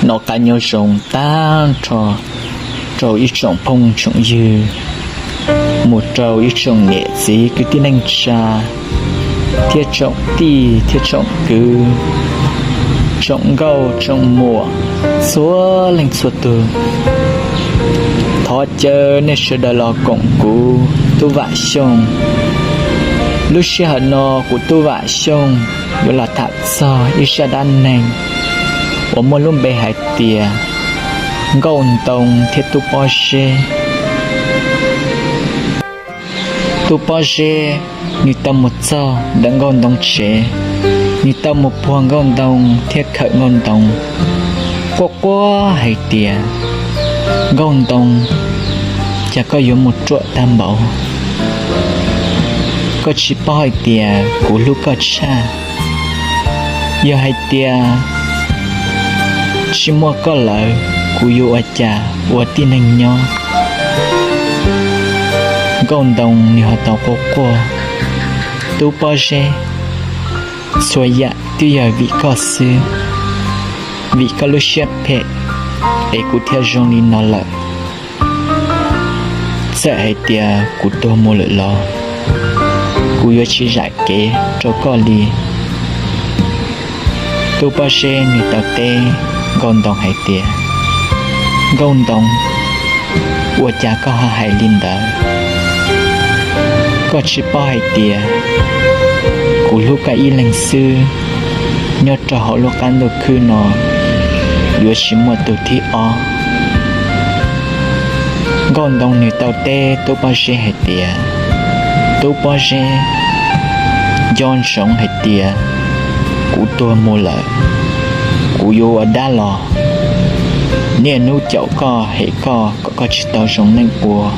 Noj qab nyob zoo tag nrho rau ib tsoom phooj tsoom ywg, mus rau ib tsoom niam txiv kwv tij neej tsa, thiab tsoom tij thiab tsoom kwv, tsoom nkauj tsoom muam, txhua leej txhua tus. Thov caw nej sawv daws los koom kuv Tub Vam Xyooj. Lub sij hawm no kuv Tub Vam Xyooj yuav los tham txog ib zaj dab neeg uas muaj lub npe hais tias Nkauj Ntoo thiab Tub Pob Zeb. Tub Pob Zeb nws tau mus txog ntawm Nkauj Ntoo tsev, nws tau mus puag Nkauj Ntoo thiab khawm Nkauj Ntoo, quaj quaj hais tias, Nkauj Ntoo, cas koj yuav mus ruam tag npaum? Koj tsis paub hais tias kuv hlub koj tshaj? Yog hais tias tsis muaj koj lawm, kuv yuav ua cas ua tib neeg nyob? Nkauj Ntoo nws ho tau quaj quaj, Tub Pob Zeb, txhua yam twb yog vim koj xwb, vim koj lub siab phem es kuv thiaj zoo li no lawm. Txawm hais tias kuv tuag mus lawm los kuv yuav tsis zam kev rau koj li. Tub Pob Zeb nws tau teb Nkauj Ntoo hais tias, Nkauj Ntoo, ua cas koj ho hais li ntawd? Koj tsis paub hais tias kuv hlub koj ib leeg xwb, nyob rau hauv lub qab ntuj khwb no yuav tsis muaj tus thib ob. Nkauj Ntoo nws tau teb Tub Pob Zeb hais tias, Tub Pob Zeb, nco ntsoov hais tias kuv tuag mus lawm, kuv yuav ua dab los, niaj hnub caum koj hem koj kom koj tsis tau zoo neej ua.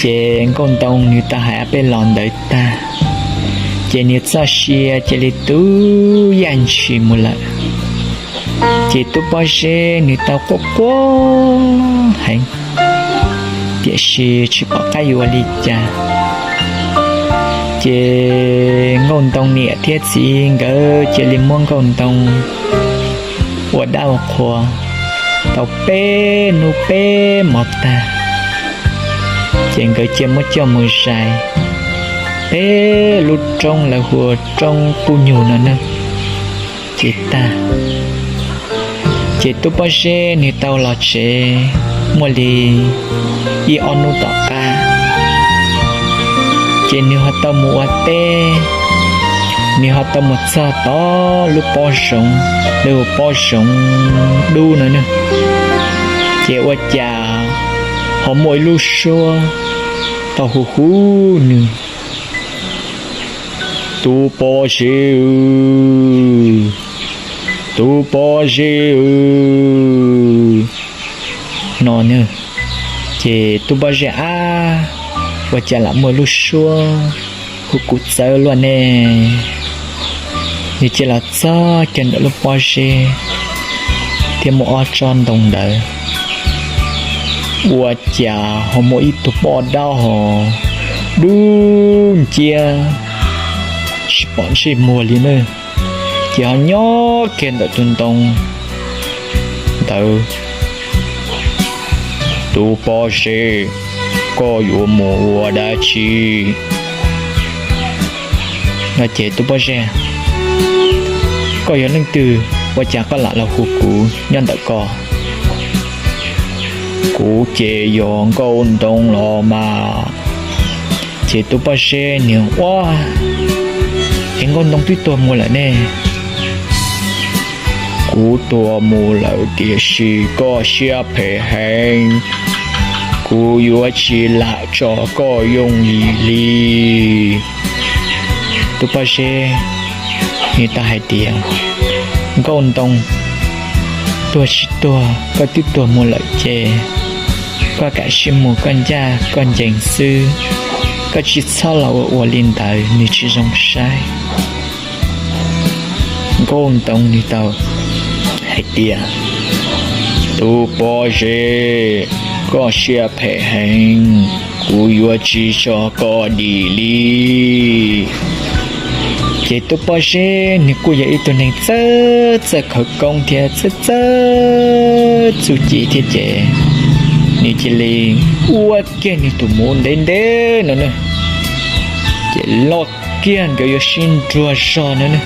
Ces Nkauj Ntoo nws tau hais ob peb los ntawd tag, ces nws txoj sia cia li tu yaj ntshis mus lawm. Ces Tub Pob Zeb nws tau quaj quaj heev, tiam sis tsis pom qab yuav ua li cas. Ces Nkauj Ntoo niam thiab txiv nkawd cia li muab Nkauj Ntoo ua dab ua qhua tau peb hnub peb hmo tag, ces nkawd cia muab coj mus zais peb lub roob lawv hu ua roob qub nyug no na, ces tag. Ces Tub Pob Zeb nws tau los tsev muaj li ib ob hnub tom qab, ces nws ho tau mus ua teb, nws ho tau mus txog tom lub pob zoov, lub pob zoov dub no na, ces ua cas ho muaj ib lub suab tau hu hu nws, Tub Pob Zeb, Tub Pob Zeb no na. Ces Tub Pob Zeb, ab, ua cas lam muaj lub suab hu kuv txawv luaj ne? Nws cia los txog kiag ntawm lub pob zeb thiab muaj ob tsob ntoo ntawd, ua cas ho muaj ib tug poj dab ho dub nciab tsis pom ntsej muag li na, ces ho nyob kiag ntawm tus ntoo ntawd. Tub Pob Zeb, koj yuav mus ua dab tsi? No ces Tub Pob Zeb, koj yog leej twg, ua cas koj lam los hu kuv nyob ntawm ko? Kuv ces yog Nkauj Ntoo los mas. Ces Tub Pob Zeb nws, ua, es Nkauj Ntoo twb tuag mus lawm ne? Kuv tuag mus lawm tiam sis koj siab phem heev, kuv yuav tsis lam tso koj yooj yim li. Tub Pob Zeb nws tau hais tias, Nkauj Ntoo, tuag tsis tuag koj twb tuag mus lawm ces koj kam sib mus koj ncaj koj ncees xwb, koj tsis txhob los ua ua li ntawd, nws tsis zoo saib. Nkauj Ntoo nws tau hais tias, Tub Pob Zeb, koj siab phem heev, kuv yuav tsis tso koj dim li. Ces tub pob zeb nws kuj yog ib tug neeg txawj txawj khawv koob thiab txawj txawj txuj ci thiab ces nws cia li ua kiag nws tus muv ntev ntev no na, ces loj kiag nkawd yuav sib nruag zog no na.